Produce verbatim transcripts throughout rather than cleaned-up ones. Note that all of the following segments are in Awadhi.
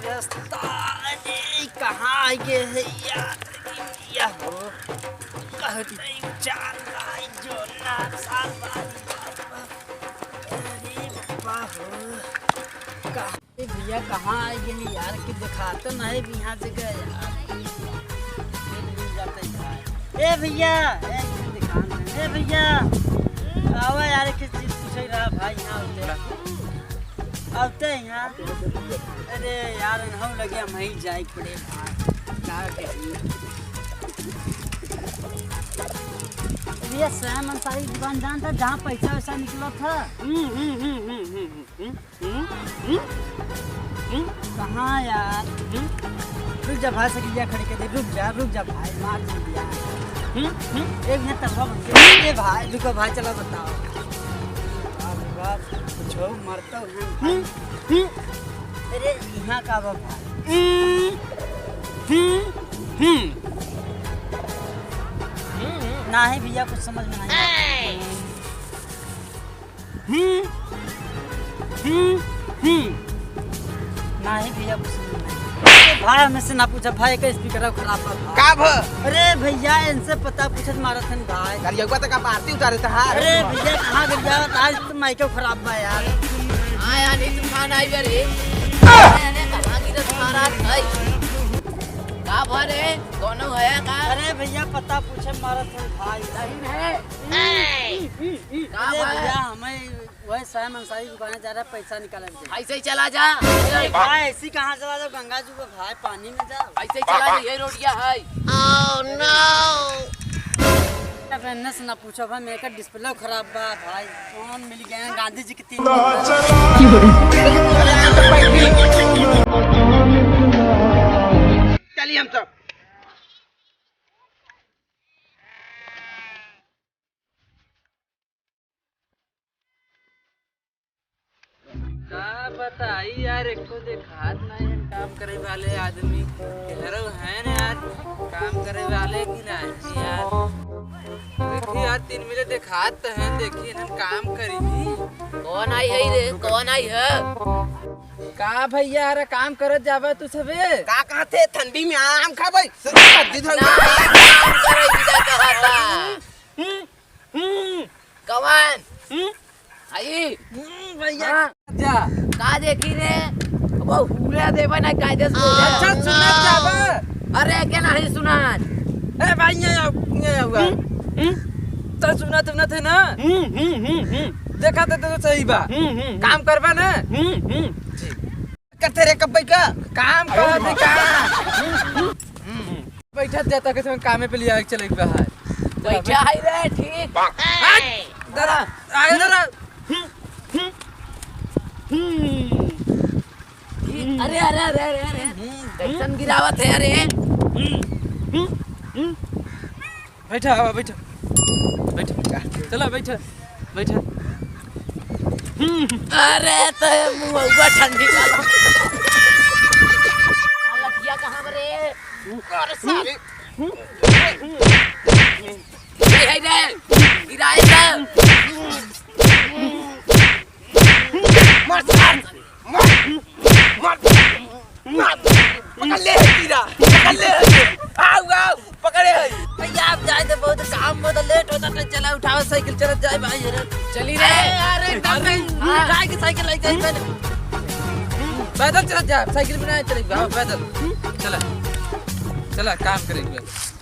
रास्ता, अरे, कहाँ आ गए हैं यार? या हो, कहते ही चार भाई जो ना साल बाद। अरे बाबा हो, कहाँ, ए भैया, कहाँ आ गए यार? कि दिखाते नहीं भी यहाँ जगह यार। ये मिल जाते हैं भाई। ए भैया, ए, ये दिखा नहीं। ए भैया, आवा यार, एक चीज पूछे रहा भाई, यहाँ होते। आते हैं यहाँ। अरे यार, इन्हों लगे हम ही जाए पड़े भाई। का कही? अरे ये श्याम अंसारी दुकान जानता, जहाँ पैसा वैसा निकला था? हम्म, हम्म, हम्म। कहाँ यार? हम्म? रुक जा भाई, साइकिलिया खड़ी कर दे, रुक जा, रुक जा भाई, मार दिया। हम्म? हम्म? एक मिनट तलवा बन के, ए भाई, रुको भाई, चलो बताओ। बाप रे बाप, कुछ हो, मरता हूँ। हम्म? हम्म? अरे, यहाँ का बा भाई? हम्म? हम्म? हम्म? नहीं भैया, कुछ समझ में नहीं आया। हम्म, हम्म, हम्म। नाही भैया, कुछ नहीं। अरे भाई, हमें से ना पूछा भाई, का स्पीकर खराब बा भाई। का भ? अरे भैया, इनसे पता पूछत मारत हन भाई। गरियौआ तक आप आरती उतारे थे, हाँ। अरे भैया, कहाँ गरियावत, आज तो माइको खराब बा यार। हाँ यार, नहीं तूफान आई बा रे। अरे, कहाँ गिरत महाराज भाई? का भरे? कौनो है का? अरे भैया, पता पूछे मारत हन भाई। नहीं है। का अरे भरे? भैया, हमें वही श्याम अंसारी दुकाने जा रहा है, पैसा निकाला दे। ऐसे ही चला जा। अरे भाई, ऐसी कहाँ चला जाओ? गंगा जी को भाई पानी में जाओ। ऐसे ही चला जा, ये रोडिया है। Oh no! अब एन्ने से ना पूछो भाई, मेरे का डिस्प्ले खराब बा भाई। कौन मिल गए हैं गांधी जी के तीन नंबर। चलिए हम सब। का बताई यार, एको देखात नाही है काम करे वाले आदमी। केहरो है न यार काम करे वाले कि नाही यार? देखी यार, तीन मिले देखात तो है, देखी इन्हन काम करी। कौन आई है रे? कौन आई है? का भैया, अरे काम करत जाबे तू सबे? का कहते ठंडी में आम खाबे? सर्दी धर ना, काम करे बिना कहता। हम्म, हम्म। कवन? हम्म? आई? हम्म, भैया। हाँ। जा। का देखी रे? वो हुरे देबे ना कायदे से। अच्छा, सुनत जाबे। अरे, के नाही सुनात? ए भाई, ये आओ, ये आओ। हम्म, हम्म। तो सुनत, सुनत है ना? हम्म, हम्म, हम्म, हम्म। देखा तो, तो सही बा। हम्म, हम्म, हम्म। काम करबा ना? हम्म, हम्म। जी। करते रे कब्बे का? काम अरे कर वाह। दे का? बैठत जाता कैसे कामे पे लिया के चले गया है। बैठा है रे, ठीक। हट! दरा, आए दरा। अरे, अरे, अरे, अरे, अरे। कैसन गिरावत है, अरे? बैठा, आवा, बैठा। बैठा। चला, बैठा। बैठा। हम्म। अरे, तो मुआ ठंडी वाला। लठिया कहाँ बा रे? अरे, सारे। हे, हे रे, गिराए दे। मार, मार। मार, मार, मार, पकड़ ले है कीड़ा, पकड़ ले है। आओ, आओ, पकड़े है। भैया, आप जाए तो बहुत काम, बहुत लेट होता, तो चला उठाओ साइकिल, चलत जाए भाई, अरे। चली रे। अरे, अरे, एकदम अरे, नहीं। हाँ। उठाए के साइकिल लेके जाए पहले। पैदल चलत जा, साइकिल में ना चले, हाँ, पैदल। चला, चला, काम करेंगे।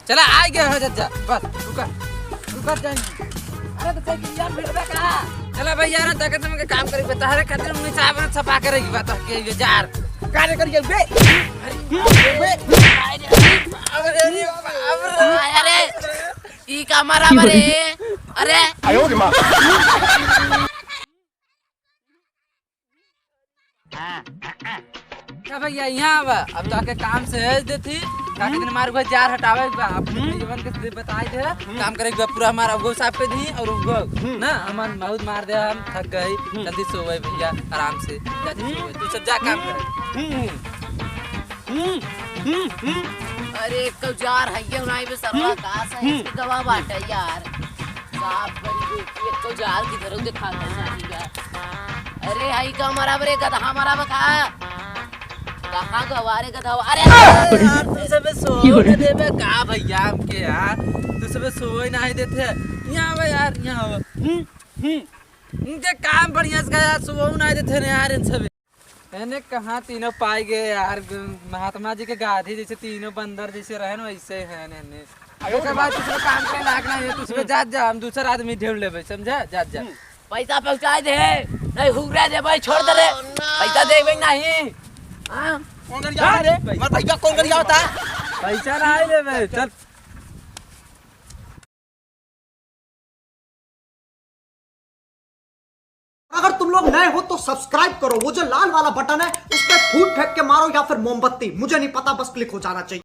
चला, आ गया है जज्जा, बस, रुका, रुका जाएंगे। अरे तो साइकिल यार भिड़बे का? चला भैया, ना ताकत में काम करेंगे, तहरे खातिर उन्नीस साहब ने छपा के रही बात के ये जार। कार्य करिए बे। अरे, बे। अरे, अरे, अरे, ई का मारा बरे? अरे। आयो रे माँ। का भैया, यहाँ आवा, अब तो आके काम से हेज देती, ताकि दिन मार उहे जार हटावे के बा, अब हम्म। जीवन के सीधे बताई दे, हम्म। काम करे के बा, पूरा हमार अब साफ कर दी और वो हम्म। ना, हमार बहुत मार दे, हम थक गए, हम्म। जल्दी सोवे भैया, आराम से, जल्दी हम्म। सोवे, तू सब जा काम करे। हम्म। हम्म। हम्म। हम्म। अरे, एक तो जार है ये, उनाई में सरवा हम्म। का सही हम्म। से गवा बाटे यार। साफ करी देखी, एक तो जाल किधर देखा था साथी का। अरे, हाई का मरा बरे, गधा मरा बका। का हाँ, गवारे का था, अरे। अरे यार, तू सबे सोए न देबे का भैया हमके यार? तू सबे सोए नाही देते। यहाँ आवा यार, यहाँ आवा। हम्म, हम्म। इनके काम बढ़िया से यार, सोए नाही देते न यार इन सबे। एने कहाँ तीनों पाई गए यार, महात्मा जी के गाधी जैसे तीनों बंदर जैसे रहे न वैसे हैं एने। अरे के बाद तू सबे काम करे लायक नाही है, तू सबे जात जा, हम दूसरा आदमी ढूंढ लेबे, समझा? जात जा। पैसा पहुँचाए दे, नहीं हुगरा दे भाई, छोड़ दे रे। पैसा देबे नहीं। हाँ? कौन गरिया रे? मर भैया, कौन गरिया होता? पैसा नाही लेबे, चल। अगर तुम लोग नए हो तो सब्सक्राइब करो, वो जो लाल वाला बटन है उस पर फूट फेंक के मारो या फिर मोमबत्ती, मुझे नहीं पता, बस क्लिक हो जाना चाहिए।